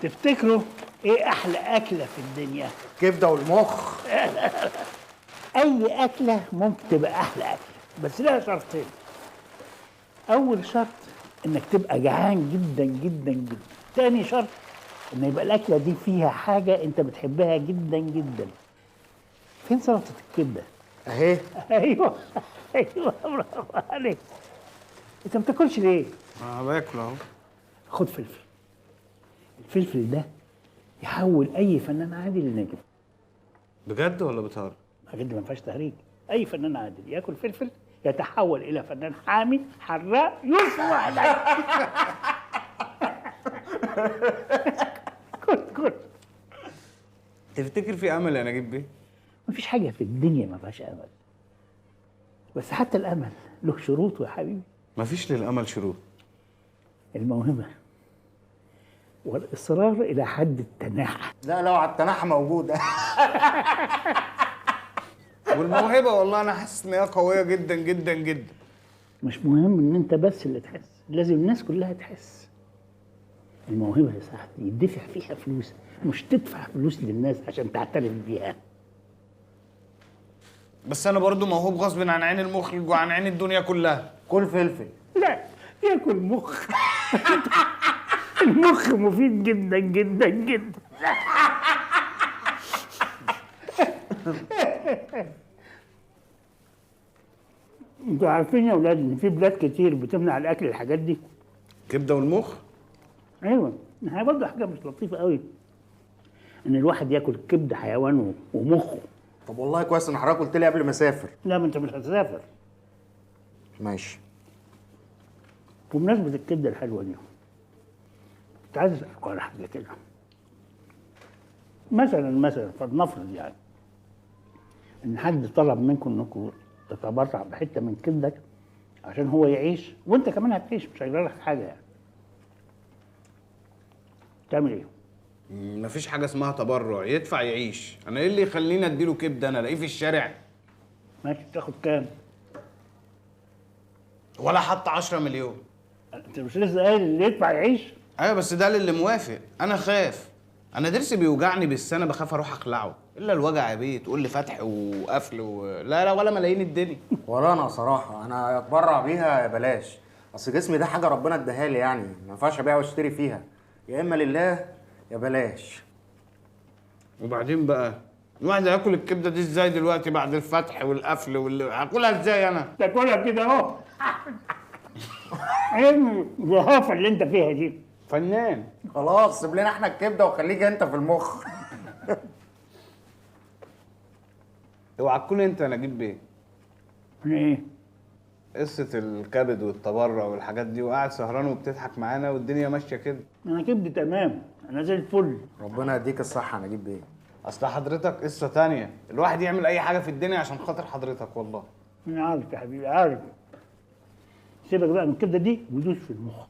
تفتكروا ايه احلى اكله في الدنيا؟ كبده والمخ. اي اكله ممكن تبقى احلى اكله، بس لها شرطين. اول شرط انك تبقى جعان جدا جدا جدا. تاني شرط ان يبقى الاكلة دي فيها حاجة انت بتحبها جدا جدا. فين سلطة الكبده؟ اهي. ايوه ايوه، برافو عليك. انت ما بتاكلش ليه؟ انا باكل اهو. خد فلفل. الفلفل ده يحول اي فنان عادي لنجم. بجد ولا بتهرج؟ بجد، ما فيهاش تهريج. اي فنان عادل ياكل فلفل يتحول الى فنان حامي حراق يصبح. كل كل. تفتكر في امل يا نجيب بيه؟ مفيش حاجة في الدنيا ما فيهاش امل، بس حتى الامل له شروطه يا حبيبي. مفيش للامل شروط. الموهبة والاصرار الى حد التناحه. لا، لو على التناحه موجودة. والموهبه والله انا حاسس ان هي قوية جدا جدا جدا. مش مهم ان انت بس اللي تحس، لازم الناس كلها تحس. الموهبة يا صاحبي يدفع فيها فلوس، مش تدفع فلوس للناس عشان تعترف بيها. بس انا برضو موهوب غصب عن عين المخرج وعن عين الدنيا كلها. كل فلفل. لا، ياكل مخ. المخ مفيد جدا جدا جدا. انتوا عارفين يا اولاد ان في بلاد كتير بتمنع الاكل الحاجات دي؟ كبده والمخ؟ ايوه، هي برضه حاجة مش لطيفة قوي ان الواحد ياكل كبد حيوان ومخه. طب والله كويس ان حضرتك قلت لي قبل ما اسافر. لا، ما انت مش هتسافر. ماشي. بمناسبة الكبده الحلوة دي، كنت عايز اسالكم على حاجة كده. مثلا فلنفرض يعني ان حد طلب منكم انكم تتبرع بحته من كبدك عشان هو يعيش وانت كمان هتعيش، مش هيجرى لك حاجة يعني. تعمل ايه؟ مفيش حاجة اسمها تبرع، يدفع يعيش. انا ايه اللي يخليني اديله كبده؟ انا الاقيه في الشارع. ماشي، تاخد كام؟ ولا حتى 10 مليون. انت مش لسه قايل اللي يدفع يعيش؟ ايوه، بس ده للي موافق. انا خاف، انا ضرسي بيوجعني بالسنة، بخاف اروح اخلعه. الا الوجع يا بيه، تقول لي فتح وقفل لا لا، ولا ملايين الدنيا. ولا انا صراحة انا اتبرع بيها يا بلاش. اصل جسمي ده حاجة ربنا اداها لي، يعني ما ينفعش ابيع واشتري فيها. يا اما لله يا بلاش. وبعدين بقى الواحد هياكل الكبده دي ازاي دلوقتي بعد الفتح والقفل هاكلها ازاي انا؟ تاكلها كده اهو. ايه الزهافه اللي انت فيها دي؟ فنان. خلاص سيب لنا احنا الكبده وخليك انت في المخ. اوعى تكون انت يا نجيب بيه. انا ايه؟ قصة الكبد والتبرع والحاجات دي، وقاعد سهران وبتضحك معانا والدنيا ماشية كده. انا كبدي تمام، انا زي الفل. ربنا يديك الصحة يا نجيب بيه. اصل حضرتك قصة تانية، الواحد يعمل اي حاجة في الدنيا عشان خاطر حضرتك والله. انا عارف يا حبيبي، عارف. سيبك بقى من الكبده دي ودوس في المخ.